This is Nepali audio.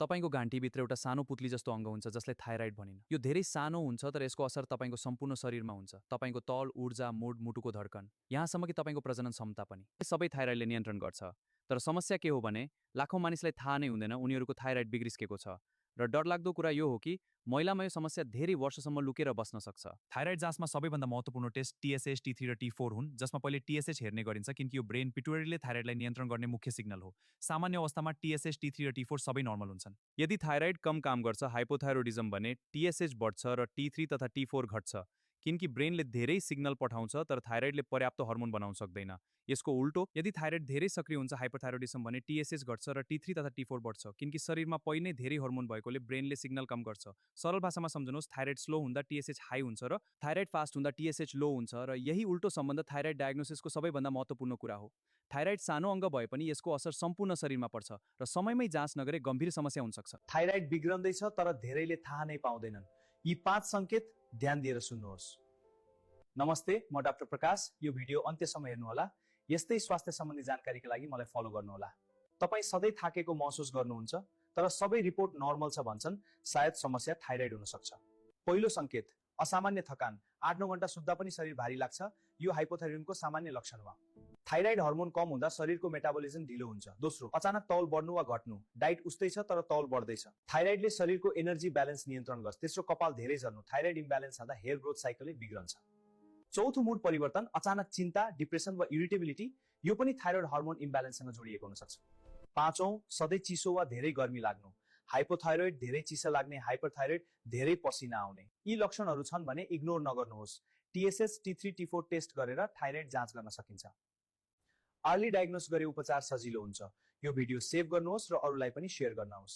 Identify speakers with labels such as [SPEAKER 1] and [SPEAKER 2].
[SPEAKER 1] तपाईको घाँटीभित्र एउटा सानो पुतली जस्तो अङ्ग हुन्छ जसलाई थाइराइड भनिन्छ। यो धेरै सानो हुन्छ तर यसको असर तपाईको सम्पूर्ण शरीरमा हुन्छ। तपाईको तौल, ऊर्जा, मुड, मुटुको धड्कन, यहाँसम्म कि तपाईको प्रजनन क्षमता पनि। सबै थाइराइडले नियन्त्रण गर्छ। तर समस्या के हो भने लाखौं मानिसलाई थाहा नै हुँदैन उनीहरूको थाइराइड बिग्रिसकेको छ। र डरलाग्दो कुरा यो हो कि महिलामा यो समस्या धेरै वर्षसम्म लुकेर बस्न सक्छ।
[SPEAKER 2] थाइराइड जाँचमा सबैभन्दा महत्त्वपूर्ण टेस्ट टीएसएच, टी3 र टी4 हुन्, जसमा पहिले टीएसएच हेर्ने गरिन्छ किनकि यो ब्रेन पिट्युटरीले थाइराइडलाई नियन्त्रण गर्ने मुख्य सिग्नल हो। सामान्य अवस्थामा टीएसएच, टी3 र टी4 सबै नर्मल हुन्छन्।
[SPEAKER 1] यदि थाइराइड कम काम गर्छ, हाइपोथाइरोडिजम भने टीएसएच बढ्छ र टी3 तथा टी4 घट्छ किनकि ब्रेनले धेरै सिग्नल पठाउँछ तर थाइराइडले पर्याप्त हर्मोन बनाउन सक्दैन। यसको उल्टो, यदि थाइराइड धेरै सक्रिय हुन्छ हाइपोथाइरोडिजम भने टीएसएच घट्छ र टी3 तथा टी4 बढ्छ किनकि शरीरमा पहिले नै धेरै हर्मोन भएकोले ब्रेनले सिग्नल कम गर्छ। सरल भाषामा सम्झनुहोस्, थाइराइड स्लो हुँदा टीएसएच हाई हुन्छ र थाइराइड फास्ट हुँदा टीएसएच लो हुन्छ र यही उल्टो सम्बन्ध थाइराइड डायग्नोसिसको सबैभन्दा महत्त्वपूर्ण कुरा हो। थाइराइड सानो अङ्ग भए पनि यसको असर सम्पूर्ण शरीरमा पर्छ र समयमै जाँच नगरे गम्भीर समस्या हुन सक्छ।
[SPEAKER 3] थाइराइड बिग्रन्दैछ तर धेरैले थाहा नै पाउँदैनन्। यी 5 संकेत ध्यान दिएर सुन्नुहोस्। नमस्ते, म डाक्टर प्रकाश। यो भिडियो अन्त्यसम्म हेर्नुहोला। यस्तै स्वास्थ्य सम्बन्धी जानकारीका लागि मलाई फलो गर्नुहोला। तपाई सधैँ थाकेको महसुस गर्नुहुन्छ तर सबै रिपोर्ट नर्मल छ भन्छन्, सायद समस्या थाइराइड हुन सक्छ। पहिलो संकेत, असामान्य थकान। 8-9 घण्टा सुत्दा पनि शरीर भारी लाग्छ। यो हाइपोथाइरोइडको सामान्य लक्षण हो। थाइराइड हर्मोन कम हुँदा शरीरको मेटाबोलिजम ढिलो हुन्छ। दोस्रो, अचानक तौल बढ्नु वा घट्नु। डाइट उस्तै छ तर तौल बढ्दैछ। थाइराइडले शरीरको एनर्जी ब्यालेन्स नियन्त्रण गर्छ। तेस्रो, कपाल धेरै झर्नु। थाइराइड इम्ब्यालेन्स हुँदा हेयर ग्रोथ साइकलले बिग्रन्छ। चौथो, मुड परिवर्तन। अचानक चिन्ता, डिप्रेसन वा इरिटेबिलिटी। यो पनि थाइराइड हर्मोन इम्ब्यालेन्ससँग जोडिएको हुन सक्छ। पाँचौं, सधैँ चिसो वा धेरै गर्मी लाग्नु। हाइपोथाइरोइड धेरै चिसो लाग्ने, हाइपरथाइरोइड धेरै पसिना आउने। यी लक्षणहरू छन् भने इग्नोर नगर्नुहोस्। टीएसएच, टी3, टी4 टेस्ट गरेर थाइराइड जाँच गर्न सकिन्छ। अर्ली डायग्नोस गरे उपचार सजिलो हुन्छ। यो भिडियो सेभ गर्नुहोस् र अरूलाई पनि शेयर गर्नुहोस्।